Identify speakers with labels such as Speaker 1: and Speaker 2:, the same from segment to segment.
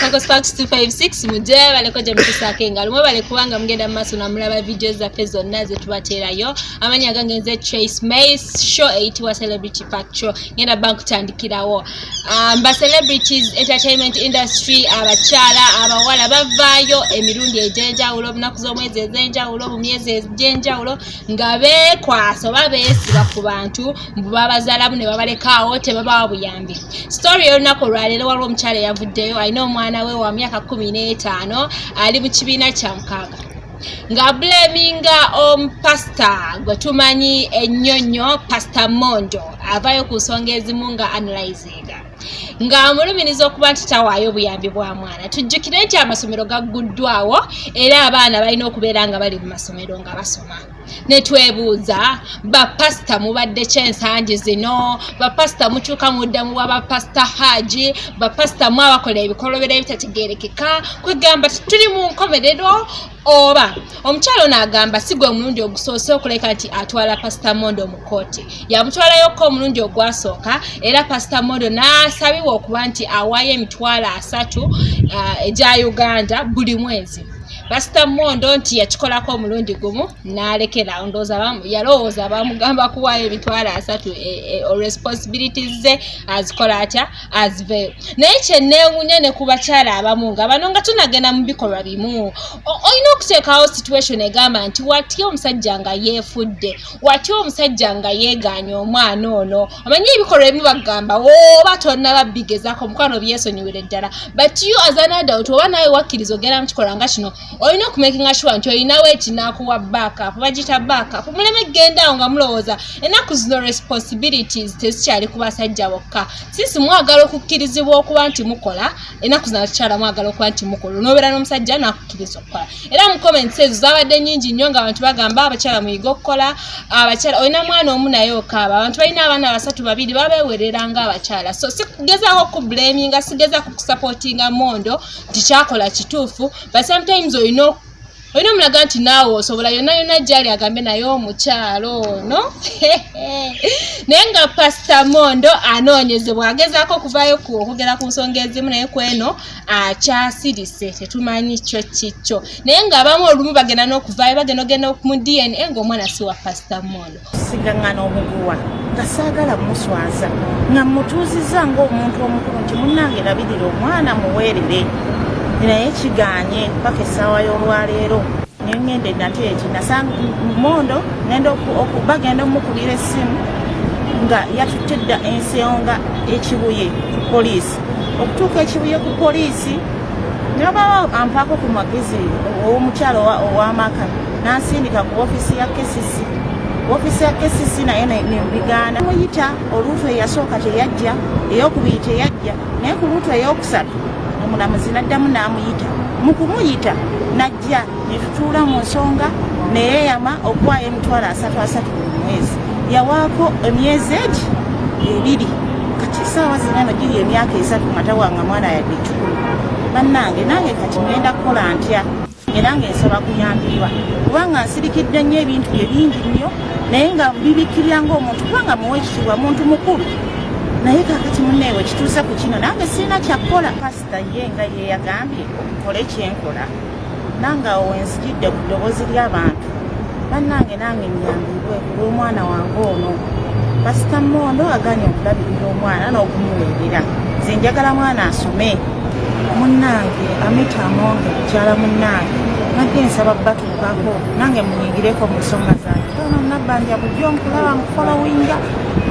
Speaker 1: Kako Sparks 256, mujje baleko gye mutusaako engalo. Mwebale kubanga mugenda mu maaso namulaba video zaffe zonna zetubateerayo. Amannya agange nze Trace Mace, show eyitibwa Celebrity Fact Show. Ngenda bba nkutandikirawo. Ba celebrities, entertainment industry, abakyala, abawala bavaayo emirundi egy'enjawulo, obunaku z'omwezi ez'enjawulo, mu myezi egy'enjawulo, nga beekwasa oba beesiba ku bantu mbu babazaalamu ne babalekaawo, tebabawa buyambi. Story y'olunaku olwaleero, waliwo omukyala eyavuddeyo, alina omwana we wa myaka 15, ali mu kibiina kya mukaaga, nga blaminga omupasita gwe tumanyi ennyo nnyo, Pasita Mondo. Avaayo ku nsonga ezimu nga analyzinga, ng'amulumiriza okuba nti tawaayo obuyambi bwa mwana. Tujjukire nti amasomero gagguddwawo era abaana balina okubeera nga bali mu masomero nga basoma. Netwebuuza, bapasita mubadde kyensangi zino? Bapasita mukyuka muddamu wa bapasita haji, bapasita mu abakola ebikolobero ebitategerekeka. Kwegamba tuli mu nkomerero oba? Omukyalo ono agamba si gwe omulundi ogusoose okuleka nti atwala Pasita Mondo mu kkooti. Yamutwalayokko omulundi ogwasooka, era Pasita Mondo n'asabibwa okuba nti awaayo 300,000 egya Uganda buli mwezi. Pasita Mondo nti yakikolako omulundi gumu n'alekera. Ndowooza yalowooza bamugamba kuwaayo 300,000, responsibilities ze azikola atya, aziveeyo. Naye kyenneewuunya ne ku bakyala abamu nga bano, nga tunagenda mu bikolwa bimu, olina okuteekawo situation egamba nti watya omusajja nga yeefudde, watya omusajja nga yeegaanye omwana ono. Omanyi ebikolwa ebimu bagamba oba tonnaba bigezaako, omukwano byesonyiwire ddala. But you as an adult, oba naawe wakkiriza ogenda mukikola nga kino, olina okumakinga sure nti olinawo ekinaakuwa backup, bagiyita backup. Muleme kgendawo nga mulowooza ennaku zino responsibilities tezikyali ku basajja bokka. Since mwagala okukkirizibwa okuba nti mukola, ennaku zino abakyala mwagala okuba nti mukola, onoobeera n'omusajja nakukkiriza okukola. Era mu comments ezo zabadde nnyingi nnyo nga abantu bagamba, abakyala muyige okukola. Abakyala, olina mwana omu naye okaaba, abantu balina abaana basatu, babiri, babeewerera nga abakyala. So sigezaako kublaminga, sigezaako kusupportinga Mondo nti kyakola kituufu, but sometimes olina omulaga nti naawe osobola. Yonna yonna gyali agambe naye omukyalo ono. Naye nga Pasita Mondo anoonyezebwa, agezaako okuvaayo okwogera ku nsonga ezimu, naye kweno akyasirise, tetumanyi kyo kikyo. Naye ng'abamu olumu bagenda n'okuvaayo, bagenda ogenda mu DNA ng'omwana si wa Pasita Mondo.
Speaker 2: Sigaŋŋana omuguwa nga saagala muswaza, nga mutuuzizza ng'omuntu omukulu nti munnange, labirira omwana, muweerere, naye kiganye paka essaawa y'olwaleero. Nengende nate eki nasanga Mondo ngenda bagenda omukubira essimu nga yatutte dda ensonga Ekibuye ku poliisi. Okutuuka Ekibuye ku poliisi, nababa ampaako ku magezi ow'omukyalo ow'amaka, nansindika ku ofiisi ya KCC. Ofiisi ya KCC naye nebigaana. Muyita oluutu eyasooka teyajja, eyokubiri teyajja, naye ku luutu eyokusatu omulamuzi naddamu n'amuyita. Mu kumuyita najja, netutuula mu nsonga, neyeyama okuwaayo 300,000 asatu buli mwezi. Yawaako emyezi egi 2. Kati esaawa zino eno giri emyaka 3 nga tawanga mwana yadde 100. Bannange, nange kati ngenda kukola ntya? Era nga nsaba kuyambibwa, kubanga nsirikidde nnyo ebintu bye bingi nnyo, naye nga bibikkirira ngaomuntu, kubanga muwa ekitiibwa, muntu mukulu. Naye kakati munneewe kituuse ku kino, nange sirina kyakkola. Pasita ye nga ye yagambye okole kyenkola, nange awo wenzijidde ku ddoboozi ly'abantu. Bannange, nange nyambibwe ku lw'omwana wange ono. Pasita Mondo aganye okulabirira omwana n'okumuweerera. Nze njagala mwana asome. Munnange Amita Amonge, mukyala munnange, nadde nsaba batuukako nange munyigireko mu nsonga zange. Tono Nabbanja, bujjo nkulaba, nkufollowinga,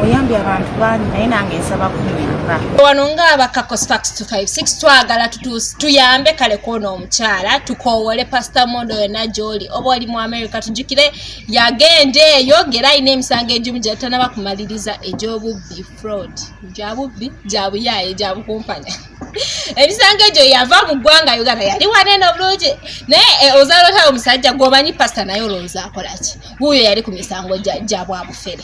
Speaker 2: oyambye abantu bangi, naye nange nsaba kunyamba.
Speaker 1: Wano ng'abakako Sparks 256 twagala tuyambe kale kwona omukyala, tukoowole Pasita Mondo yonna gy'oli, oba oli mu America. Tujjukire yagenda eyo ng'era alina emisango egimu gyatanaba kumaliriza egy'obubbi, fraud, gyabubbi, gyabuyaaye, gyabukumpanya. Emisango egyo yava mu ggwanga Uganda, yali wanene obulungi, naye ozaala otya omusajja gwomanyi pasita, naye olowooza akola ki? Wuuyo yali ku misango gya bwabufere.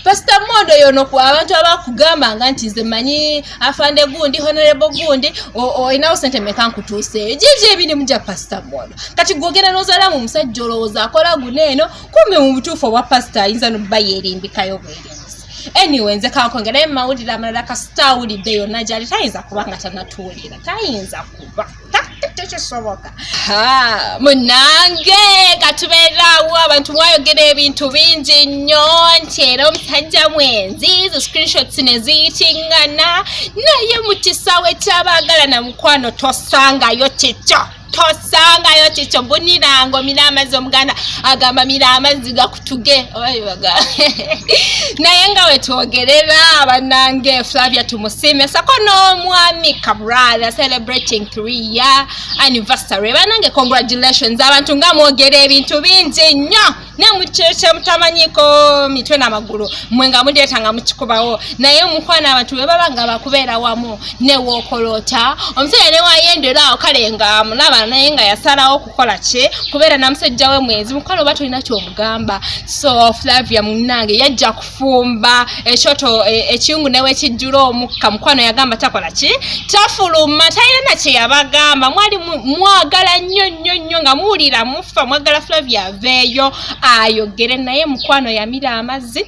Speaker 1: Pasita Mondo yono ku abantu abakugambanga nti nze manyi afande gundi, honorable gundi, olinawo sente meka nkutuuseeyo, gigi ebirimu gya Pasita Mondo. Kati gwogenda n'ozaala mu musajja, olowooza akola guno eno? Kumbe mu butuufu obwa pasita ayinza nobba yeerimbikayo bwerimisi. Anyway, nze kankwongerayo mu mawulire amalala. Kasita awulidde yonna gyali, tayinza kuba nga tanatuwulira, tayinza kuba tekisoboka. Munange, katubeeraawo abantu mwayogera ebintu bingi nnyo nti era omusajja mwenzi, zi screenshots ne ziyitingana, naye mu kisaawe ky'abaagalana, mukwano, tosangayo kikyo, tosangayo kikyo. Mbunirango mira amazzi, omuganda agamba mira amazzi gakutuge oba bibaga. Naye nga wetwogerera, bannange, Flavia Tumusiime sako n'omwami Kabral celebrating 3 year anniversary. Bannange, congratulations. Abantu nga mwogera ebintu bingi nnyo nemukye mutamanyiko mitwe n'amagulu, mwe nga mudeeta nga mukikubawo. Naye mukwano, abantu bwe baba nga bakubeera wamu, newookoloota omusajja newayendera awo, kale nga mulaba naye nga yasalawo okukola ki, kubeera na musajja we mwenzi, mukwano, oba tolina kyomugamba. So Flavia munnange yajja kufumba ekyoto, ekiyungu newekijjula omukka, mukwano, yagamba takola ki, tafuluma, talina na kye yabagamba. Mwali mwagala nnyo nnyo nnyo nga muwulira mufa, mwagala Flavia aveeyo ayogere, naye mukwano yamira amazzi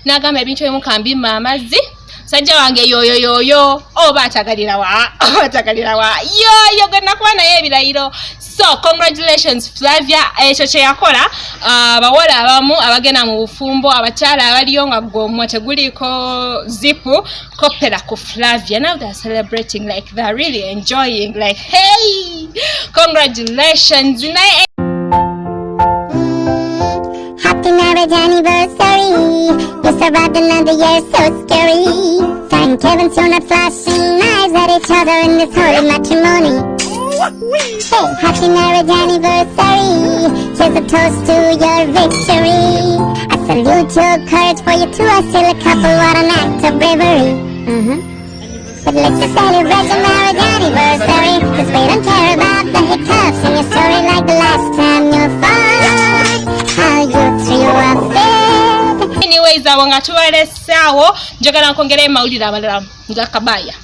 Speaker 1: n'agamba ebintu ebimu kambima amazzi. Sajja wange yoyo yoyo, oba atagalira wa, oba atagalira wa, yoyo gwe nakuba naye ebirayiro. So congratulations, Flavia. Ekyo kye yakola, abawala abamu abagenda mu bufumbo, abakyala abaliyo nga gwomwa teguliiko zipu, kopera ku Flavia. Now they're celebrating like they're really enjoying, like, hey, congratulations. Naye
Speaker 3: Happy marriage anniversary. You survived another year so scary. Thank heavens you're not flashing knives at each other in this holy matrimony. Hey, happy marriage anniversary. Here's a toast to your victory. I salute your courage, for you two are still a couple. What an act of bravery. But let's just celebrate the marriage anniversary, 'cause we don't care about the hiccups in your story, like the last time you fought, how you threw a fit.
Speaker 1: Anyways, abo nga tubalesaawo, njagala nkwongerayo mawulire amalala nga Kabaya.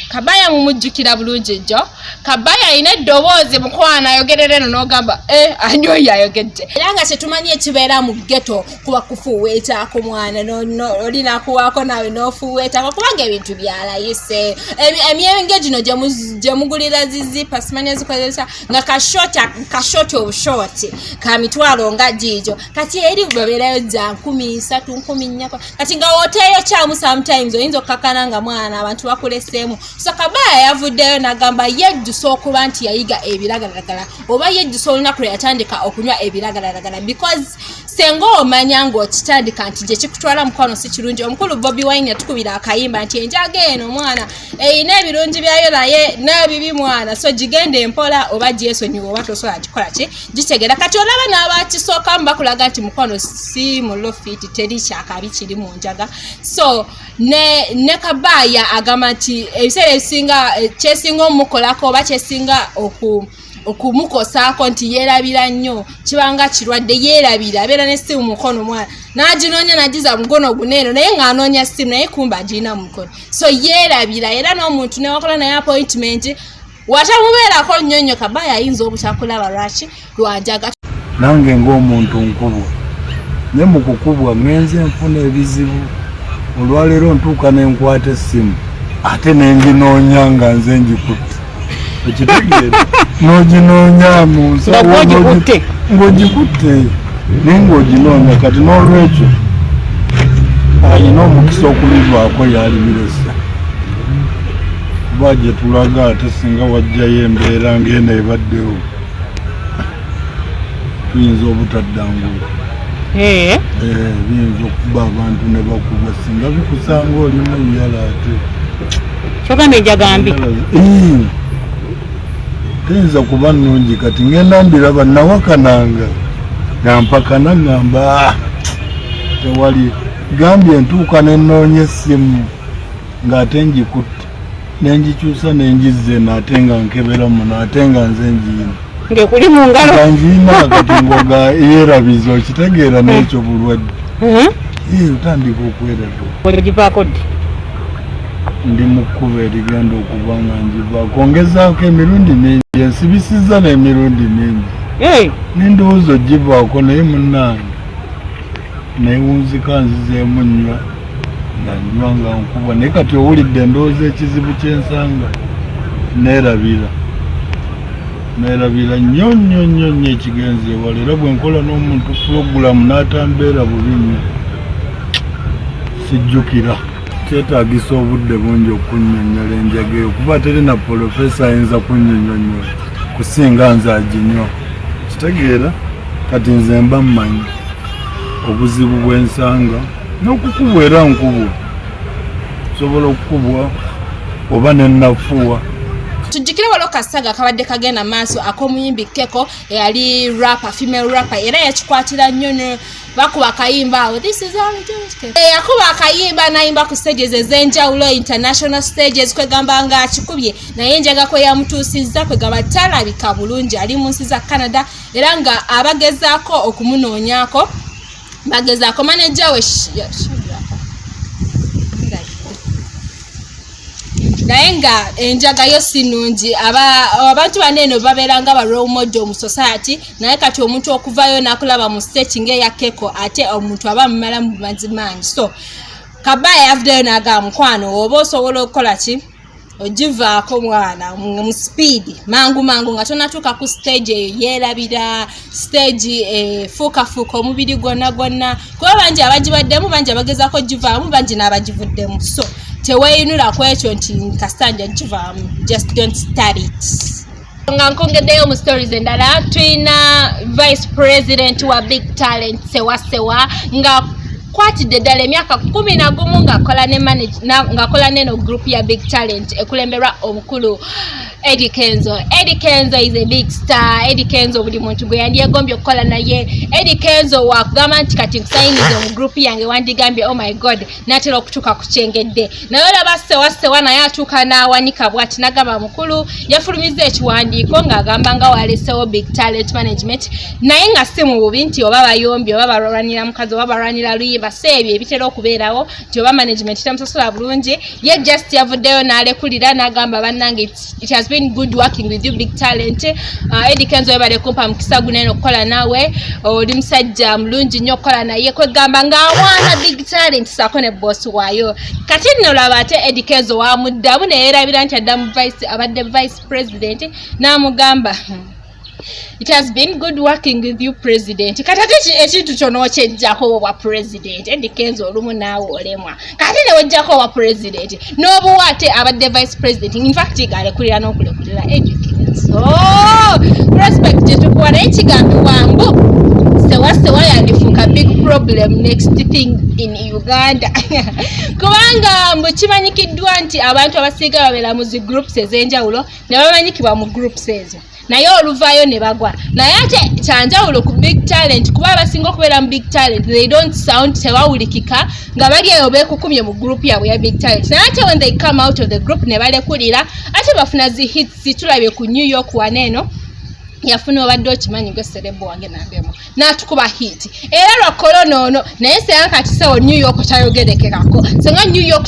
Speaker 1: Kabaya mumujjukira bulungi jjo. Kabaya alina eddoboozi, mukwano, ayogerera eno n'ogamba e ani oyo ayogedde, era nga kyetumanyi ekibeera mu ghetto kuba kufuuweetaako mwana, oli nakuwaako naawe n'ofuuweetaako, kubanga ebintu byalayise. Emyenge gino gye mugulira zizipa, simanyi ezikozesa nga kashoti obushoti ka mitwalo nga giigyo, kati eri babeerayo za 3,000, 4,000. Kati nga woteeyo kyamu, sometimes oyinza okukakana nga mwana abantu bakuleseemu. So Kabaya yavuddeyo n'agamba yejjusa okuba nti yayiga ebiragalalagala, oba yejjusa olunaku lwe yatandika okunywa ebiragalalagala, because senga omanya ng'okitandika nti gye kikutwala, mukwano, si kirungi. Omukulu Bobi Wine yatukubira akayimba nti enjaga eno, mwana, erina ebirungi byayo naye n'ebibi, mwana, so gigende empola oba gyesonyiwa oba tosobola gikola ki gitegeera. Kati olaba n'abakisookamu bakulaga nti, mukwano, si mulofiti, teri kyakabi kiri mu njaga. So ne Kabaya agamba nti ebiseera ebisinga kyesinga omukolako oba kyesinga okumukosaako nti yeerabira nnyo, kibanga kirwadde, yeerabira, abeera n'essimu mukono, mwana, n'aginoonya n'agiza mukono guneeno, naye ng'anoonya ssimu, naye kumba agirina mu mukono. So yeerabira, era n'omuntu newakola naye appointment watamubeerako nnyo nnyo, Kabaya ayinza obutakulaba. Lwaki? Lwanjaga.
Speaker 4: Nange ng'omuntu nkubwa, naye mu kukubwa ŋŋenze nfuna ebizibu. Olwaleero ntuuka nenkwata essimu ate nenginoonya nga nze ngikutte, okitegeera? N'oginoonya mu nsawo.
Speaker 5: Nga gw'ogikutte.
Speaker 4: Ng'ogikutte naye ng'oginoonya. Kati n'olwekyo alina omukisa okubivaako yalibiresa, kuba gye tulaga ate singa wajjayo embeera ng'eno ebaddewo, tuyinza obutaddangula. Eh, biyinza okuba abantu ne bakubwa singa bikusanga olimu yala ate.
Speaker 5: Kyogamba enjaga mbi?
Speaker 4: Eh, teyinza kuba nnungi. Kati ngenda mbiraba nawakananga nga mpakana ngamba, "Ah, tewali gambye." Ntuuka nenoonya essimu ng'ate ngikutte, nengikyusa nengizza eno, ate nga nkebera muno, ate nga nze ngiyina.
Speaker 5: Ng'ekuli mu ngalo.
Speaker 4: Nga ngiyina. Kati ngoga yeerabiza, okitegeera? N'ekyo bulwadde. Eh, otandika okwerabira.
Speaker 5: Ogivaako ddi?
Speaker 4: Ndi mu kkubo erigenda okuba nga ngivaako, ngezaako emirundi mingi, ensibisizza n'emirundi mingi. Nendowooza ogivaako, naye munnange newunzika nzizeemu nnywa. Nga nywa nga nkubwa, naye kati owulidde ndowooza ekizibu kyensanga neerabira, neerabira nnyo nnyo nnyo nnyo ekigenze ewala. Era bwe nkola n'omuntu pulogulamu n'atambeera bubi nnyo, sijjukira. Kyetaagisa obudde bungi okunnyonnyola enjaga eyo, kuba teri na polofesa ayinza kunnyonnyonyola kusinga nze aginywa. Kitegeera kati nze mba mmanyi obuzibu bwensanga n'okukubwa, era nkubwa, nsobola okukubwa oba nenafuwa.
Speaker 1: Tujjukire waliwo kasaga kabadde kagenda maaso ak'omuyimbi Keko, eyali rapper, female rapper, era yakikwatira nnyo ne bakuba akayimba awo, "This is all it is." Yakuba akayimba n'ayimba ku stages ez'enjawulo, international stages, kwegamba nga akikubye, naye enjaga kwe yamutuusizza, kwegamba talabika bulungi. Ali mu nsi za Canada, era nga abagezaako okumunoonyaako bagezaako manager we naye nga enjaga yo si nnungi. Abantu bano eno babeera nga ba role model mu society, naye kati omuntu okuvayo n'akulaba mu stage ng'eya Keko, ate omuntu aba mumala mu mazzi mangi. So Kabaya yavuddeyo n'agamba, mukwano, oba osobola okukola ki, ogivaako mwana mu speed, mangu mangu, nga tonatuuka ku stage eyo yeerabira stage, efuukafuuka omubiri gwonna gwonna, kuba bangi abagibaddemu, bangi abagezaako givaamu, bangi n'abagivuddemu. So teweeyinula ku ekyo nti kasita nja givaamu, just don't start it. Nga nkongeddeyo mu stories endala, tulina vice president wa Big Talent, Sewa Sewa, nga kwatidde ddala emyaka 11 ng'akola ne ng'akola neno group ya Big Talent ekulemberwa omukulu Eddie Kenzo. Eddie Kenzo is a big star. Eddie Kenzo buli muntu gwe yandyegombye okukola naye. Eddie Kenzo wakugamba nti kati nkusayinize mu group yange, wandigambye, "Oh my God, natera okutuuka ku kyengedde." Naye olaba Sewa Sewa naye atuuka n'awanika bw'ati n'agamba mukulu yafulumizza ekiwandiiko ng'agamba nga walesewo Big Talent Management, naye nga si mu bubi nti oba bayombye oba balwanira mukazi oba balwanira luyimba, si ebyo ebitera okubeerawo nti oba management temusasula bulungi. Ye just yavuddeyo n'alekulira n'agamba, bannange, it has been good working with you, Big Talent. Eddie Kenzo, webale kumpa mukisa gunene okukola naawe, oli musajja mulungi nnyo okukola naye. Kwegamba ng'awaana Big Talent saako ne boss waayo. Kati nno laba ate Eddie Kenzo wamuddamu neyeerabira nti adda mu vice, abadde vice president, n'amugamba, "It has been good working with you, president." Kati ate ekintu kyona okyejjako obwa president? Eddie Kenzo, olumu naawe olemwa. Kati newejjako obwa president n'obuwa ate abadde vice president, in fact ng'alekulira n'okulekulira. Eddie Kenzo, respect gyetukuwa, naye kigambibwa mbu Sewa Sewa yandifuuka big problem next thing in Uganda, kubanga mbu kimanyikiddwa nti abantu abasinga babeera mu zi groups ez'enjawulo ne bamanyikibwa mu groups ezo, naye oluvaayo ne bagwa. Naye ate kyanjawulo ku Big Talent, kuba abasinga okubeera mu Big Talent, they don't sound, tebawulikika nga bali eyo beekukumye mu group yaabwe ya Big Talent, naye ate when they come out of the group ne balekulira, ate bafuna zi hits. Tulabye ku New York waneeno yafuna, obadde okimanyi gwe celeb wange nambemu n'atukuba hit era lwa korona ono. Naye senga kati sewo New York tayogerekekako, senga New York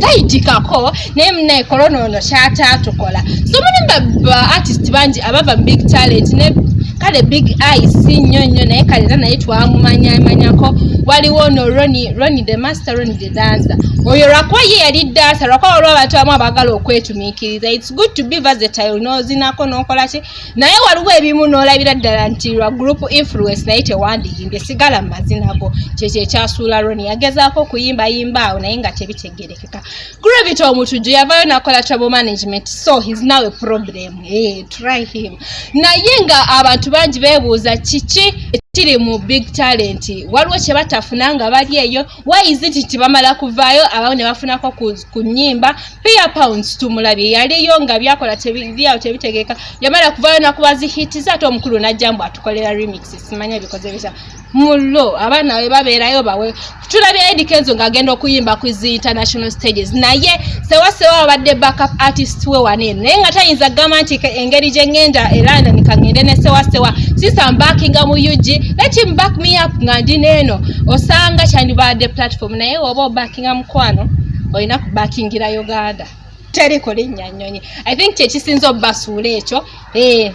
Speaker 1: tayitikako, naye munaye korona ono kyataatukola. So mulimu ba artist bangi abava mu Big Talent ne kale Big Eye si nnyo nnyo, naye kale era naye twamumanyamanyako. Waliwo ono Roni, Roni the master, Roni the dancer. Oyo lwakuba ye yali dancer, lwakuba waliwo abantu abamu abaagala okwetumiikiriza. It's good to be versatile, n'ozinako n'okola ki, naye waliwo ebimu n'olabira ddala nti lwa group influence, naye tewandiyimbye, sigala mu mazina go. Kyekyo ekyasuula Roni. Yagezaako okuyimbayimba awo naye nga tebitegerekeka. Gravity Omutujju yavayo n'akola Trouble Management, so he's now a problem. Hey, try him. Naye nga abantu bangi beebuuza kiki kiri mu Big Talent, waliwo kye batafuna nga bali eyo? Why is it nti bamala kuvaayo abamu ne bafunako ku nnyimba? Pia Pounds tumulabye, yaliyo nga byakola tebiriawo tebitegeka, yamala kuvaayo nakuba zi hit ze, ate omukulu najja mbu atukolera remix, simanya bikoze bitya mulo. Abaana we babeerayo bawe. Tulabye Eddie Kenzo ng'agenda okuyimba ku zi international stages, naye Sewa Sewa abadde backup artist we wano eno, naye nga tayinza kugamba nti engeri gye ŋŋenda e London kaŋŋende ne Sewa Sewa, since I'm backinga mu UG, let him back me up nga ndi neeno. Osanga kyandibadde platform, naye oba obackinga mukwano, olina kubackingira Uganda, teri kulinnya nnyonyi. I think kyekisinza obbasuula ekyo.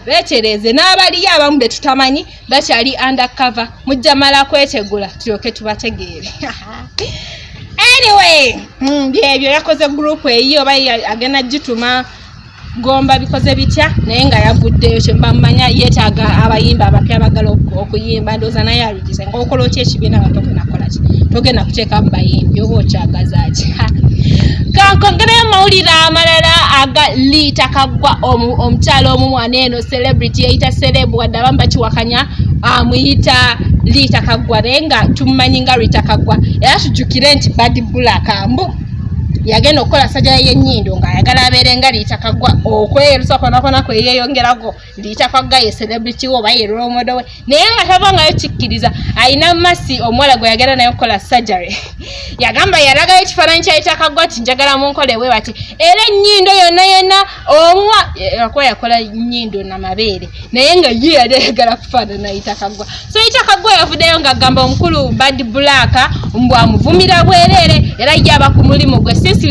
Speaker 1: Beetereze n'abaliyo abamu be tutamanyi bakyali undercover, mujja mala kwetegula tulyoke tubategeere. Anyway, byebyo yakoze group eyi oba agenda gituma Gomba bikoze bitya, naye nga yavuddeyo. Kyemba mumanya yeetaaga abayimba abapya abagala okuyimba. Ndowooza naye alugize ngaokola otya ekibiina nga togenda kukola ki, togenda kuteekamu bayimbi oba okyagaza ki? Kankongereyo mawulire amalala aga Liita Kaggwa, omukyala omu mwana eno celebrity yeyita celeb, wadde abamu bakiwakanya, amuyita Liita Kaggwa naye nga tumumanyi nga Rita Kaggwa. Era tujjukire nti Bad Black mbu yagenda okukola sajja y'ennyindo ng'ayagala abeere nga Liita Kaggwa, okweyerusa kwonakona kweyeyongerako Liita Kaggwa ye celebrity we oba ye role model we, naye nga tavangayo kikkiriza. Alina masi omuwala gwe yagenda naye okukola surgery, yagamba yalagayo ekifaananyi kya Liita Kaggwa nti njagala munkole bwe bati, era ennyindo yonna yonna omuwa akuba yakola nnyindo namabeere, naye nga ye yali ayagala kufaanana Liita Kaggwa. So Liita Kaggwa yavuddeyo ng'agamba omukulu Bad Black mbu amuvumira bwereere, era ye aba ku mulimu gwe. Since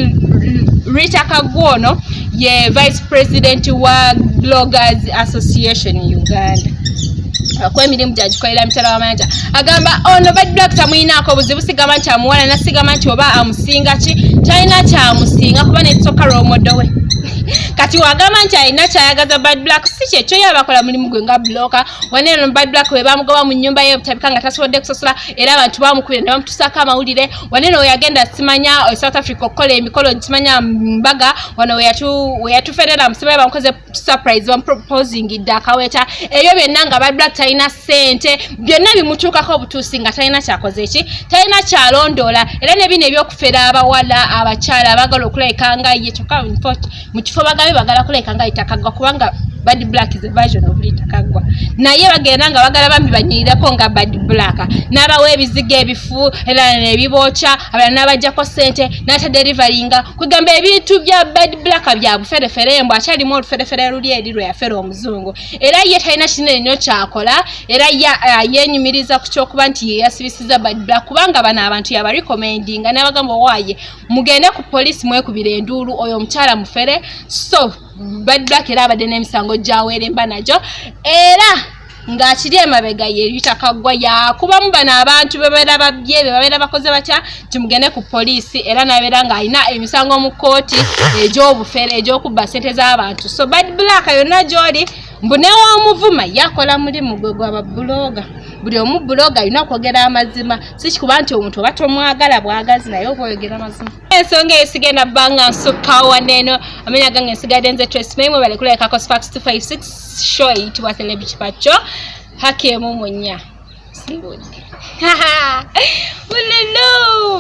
Speaker 1: Rita Kaggwa ono ye vice president wa Bloggers Association Uganda, akuwa emirimu gyagikolera mitala w'amayanja, agamba ono Bad Black tamuyinaako buzibu. Sigamba nti amuwala, nasigamba nti oba amusinga ki, talina kyamusinga kuba nekisooka role model we. Kati wagamba nti alina kyayagaza Bad Black, si kyekyo, ye abakola mulimu gwe nga blogger. Waneno Bad Black we bamugoba mu nnyumba ye butabika nga tasobodde kusasula, era abantu bamukubira ne bamutusaako amawulire. Waneno weyagenda simanya South Africa okukola emikolo, simanya mbaga, wano weyatuferera musibaye bamukoze surprise, bamuproposingidde akaweta. Ebyo byonna nga Bad Black talina ssente, byonna bimutuukako obutuusi nga talina kyakoze ki, talina kyalondoola. Era ne bino ebyokufera abawala abakyala abagala okulabika nga ye, kyokka mu kifo bagambe bagala kulabika nga Rita Kaggwa, kubanga Bad Black is a version of Rita Kaggwa, naye bagenda nga bagala bambi banyirireko nga Bad Black, n'abawa ebizigo ebifu era nebibookya, abalala n'abajjako ssente n'atadeliveringa. Kugamba ebintu bya Bad Black bya buferefere, mbu akyalimu oluferefere luli eri lwe yafera omuzungu, era ye talina kinene nnyo kyakola. Era yenyumiriza ku kyokuba nti ye yasibisiza Bad Black, kubanga bano abantu yabarecommendinga n'abagamba owaaye mugende ku poliisi mwekubira enduulu, oyo omukyala mufere. So Bad Black era abadde n'emisango gyaweremba nagyo, era ng'akiri emabega ye Rita Kaggwa yakubamu bano abantu bebabeera babye, be babeera bakoze batya nti mugende ku poliisi, era n'abeera ng'alina emisango mu kkooti egy'obufere, egy'okubba ssente z'abantu. So Bad Black yonna gy'oli, mbu newomuvuma yakola mulimu gwe gwaba blogger. Buli omu blogger alina okwogera amazima, si kikuba nti omuntu oba tomwagala bwagazi, naye oba oyogera amazima. Ensonga eyo sigenda bbanga nsukkawo waneeno. Amanya gange nsigadde nze Trace May, mwebale kulabikako Sparks 256 show eyitibwa Celebrity Pacho. Haki emu mu nnya sibudde bululu.